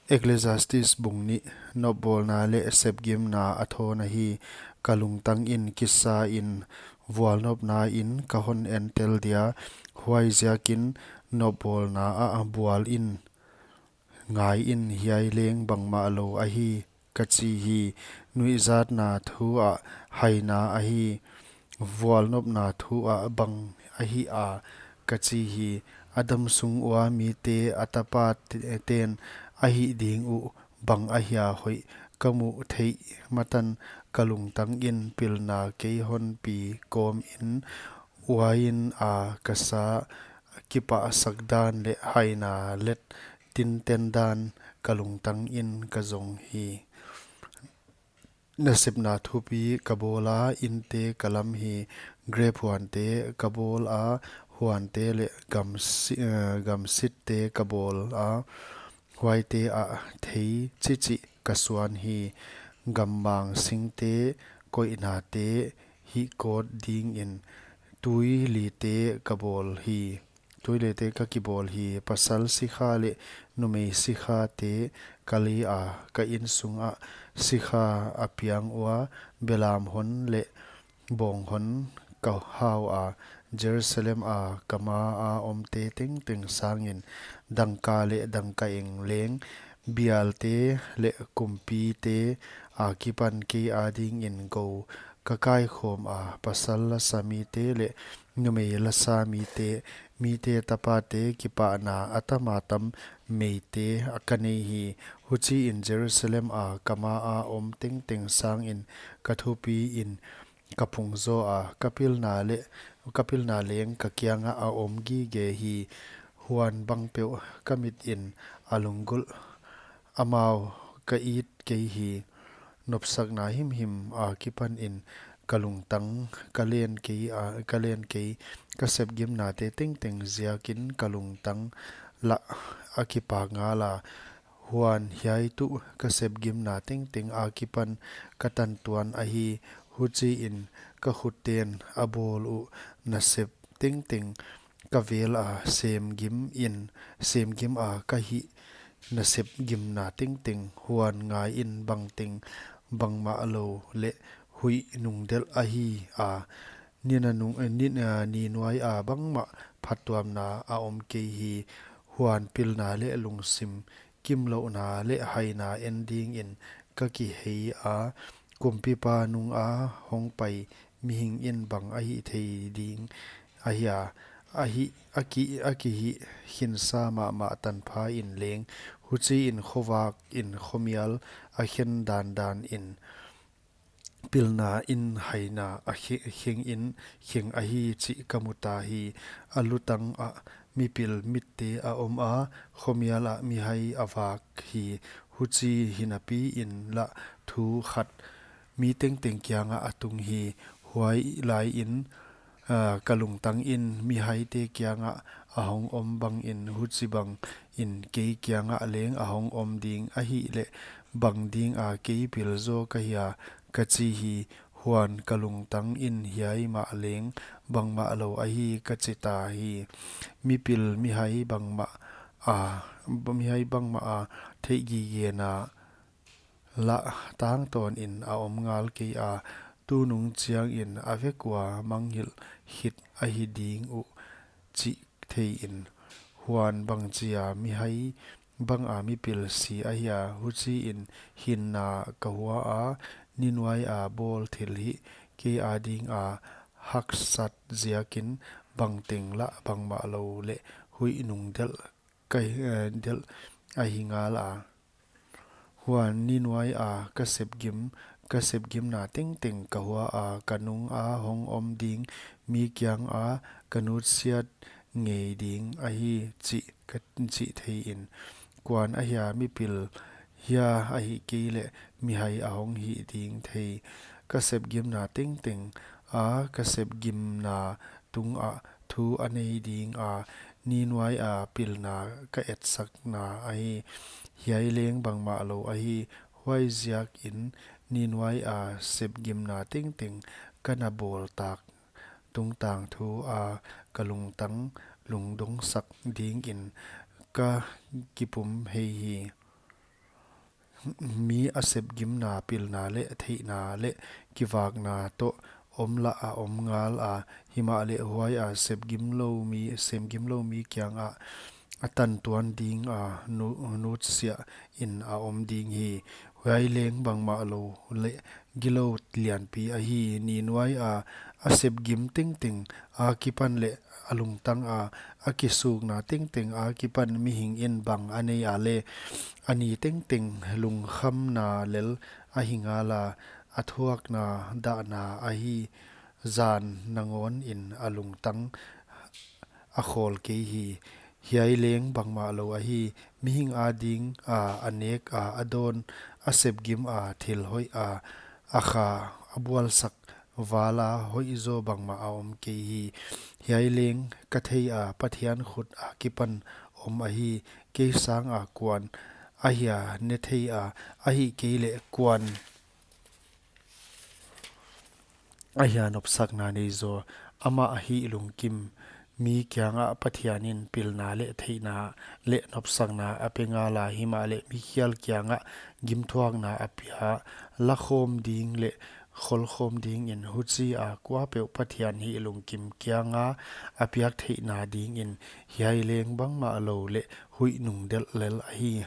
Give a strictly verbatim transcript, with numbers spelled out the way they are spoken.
Ecclesiastes bung nih. Nopbawlna leh sepgimna a thawn ahi. Ka lungtang in kisa in vualnopna in ka hon entel dia, huaiziakin nopbawlna ah bual in, ngai in, hiai leng bangmah lou ahi, ka chi hi. Nuihzatna thu ah haina ahi, vualnopna thu ah bang ahi a, ka chi hi. A damsung ua mite, a tapa te-, ten a hih ding uh bang ahia hoih ka muh theih matan, ka lungtang in pilna kei hon pi kawm in, uain a ka sa kipahsak dan leh haina let tinten dan ka lungtang in ka zong hi. Nasepna thupi ka bawl a, inte ka lam hi. Grep huante ka bawl a, huante leh gamsi-, eh, gamsitte ka bawl a, huaite ah thei chichih ka suan hi. Gammang singte, koihnate hihkawt ding in tuilite ka bawl hi. Tuilite ka kibawl hi. Pasal sikha leh numei sikhate ka lei a, ka insung ah sikha a piang ua, belam hon leh bawng hon ka hau a. Jerusalem a ka ma a omte tengteng sangin dangka leh dangkaeng leng, bialte leh kumpite akipan kei ading in gou ka kaikhawm a. Pasal lasa mite leh numei lasa mite, mite tapate kipahna a tam a tam meite ka nei hi. Huchiin Jerusalem a ka ma a om tengteng sangin ka thupi in ka phungzaw a, ka pilna leh, ka pilna leng ka kiangah a om gige hi. Huan bangpeuh ka mit in a lunggulh, amau ka it kei hi. Nopsakna himhim akipan in ka lungtang ka len kei a, ka len kei, ka sepgimnate tengteng ziakin ka lungtang lah a kipak ngal a. Huan hiai tuh ka sepgimna tengteng akipan ka tantuan ahi. Huchiin ka khutten a bawl uh nasep tengteng ka vel a, semgim in, semgim a ka hih nasepgimna tengteng, huan ngai in bangteng bangmah lou leh huih nungdelh ahi a. Ni nanung, eh, ni, eh, ni nuai a bangmah phattuamna a om kei hi. Huan pilna leh lungsim kimlouhna leh haina en ding in ka kihei a. Kumpipa nung a hongpai mihing in bang a hih thei ding ahia, a hih, a ki, a kihih khinsa mahmah tanpha in leng, huchiin khovak in khomial a khen dandan in, pilna in haina a khe-, kheng in kheng ahi chih ka mu ta hi. A lutang ah mipil mitte a om a, khomial ah mihai a vak hi. Huchi hinapi in lah thu khat mi tengteng kiangah a tung hi. Huai lai in, ah, ka lungtang in mihaite kiangah a hong om bang in, huchibang in kei kiangah leng a hong om ding ahih leh, bang ding a kei pilzaw ka hia, ka chi hi. Huan ka lungtang in hiai mah leng bangmah lou ahi, ka chi ta hi. Mipil mihai bangmah a, mihai bangmah a theihgigena lah tangtawn in a om ngal kei a, tunung chiangin a vek ua mangngilh khit ahi ding uh chih thei in. Huan bangchia mihai bang a mipil si ahia, huchiin hinna ka hua a, ni nuai a bawl thilhih kei ading a haksat ziakin bangteng lah bangmah lou leh huih nungdelh ka, eh, delh ahi ngal a. Huan ni nuai a ka sepgim, ka sepgimna tengteng ka hua a, ka nung a hong om ding mi kiang a ka nutsiat ngei ding ahi chih ka chih thei in. Kuan ahia mipil hia ahih kei leh mihai a hong hih ding thei. Ka sepgimna tengteng a, ka sepgimna tungah thu a nei ding a, ni nuai a pilna ka etsakna ahi. Hiai leng bangmah lou ahi. Huaiziakin ni nuai a sepgimna tengteng ka na bawl tak tungtang thu a ka lungtang lungdongsak dingin ka kipum hei hi. mi a sepgimna, pilna leh theihna leh kivakna toh omlah a om ngal a, himahleh huai a sepgim lou mi, semgim lou mi kiangah a tantuan ding a, nu-, nutsiah in a om ding hi. Hiai leng bangmah lou leh gilou lianpi ahi. Ni nuai a, a sepgim tengteng akipan leh a lungtang a, a kisukna tengteng akipan mihing in bang a nei a leh, a ni tengteng lungkhamna lel ahi ngal a, a thuakna dahna ahi, zan nangawn in a lungtang a khawl kei hi. Hiai leng bangmah lou ahi. Mihing ading a, a nek a, a dawn, a sepgim a, thil hoih a, a kha, a bualsak val a hoih zaw bangmah a om kei hi. Hiai leng ka thei a, Pathian khut akipan om ahi. Kei sang a kuan ahia ne thei a, ahihkeileh kuan ahia nopsakna nei zaw. Amah hih lungkim mi kiangah Pathian in pilna leh theihna leh nopsakna a pe ngal a, himahleh mikhial kiangah gimthuakna a pia, lakhawm ding leh kholkhawm ding in. Huchi a kuapeuh Pathian hih lungkim kianga a piak theihna ding in hiai leng bangmah lou leh huih nungdelh lel ahi.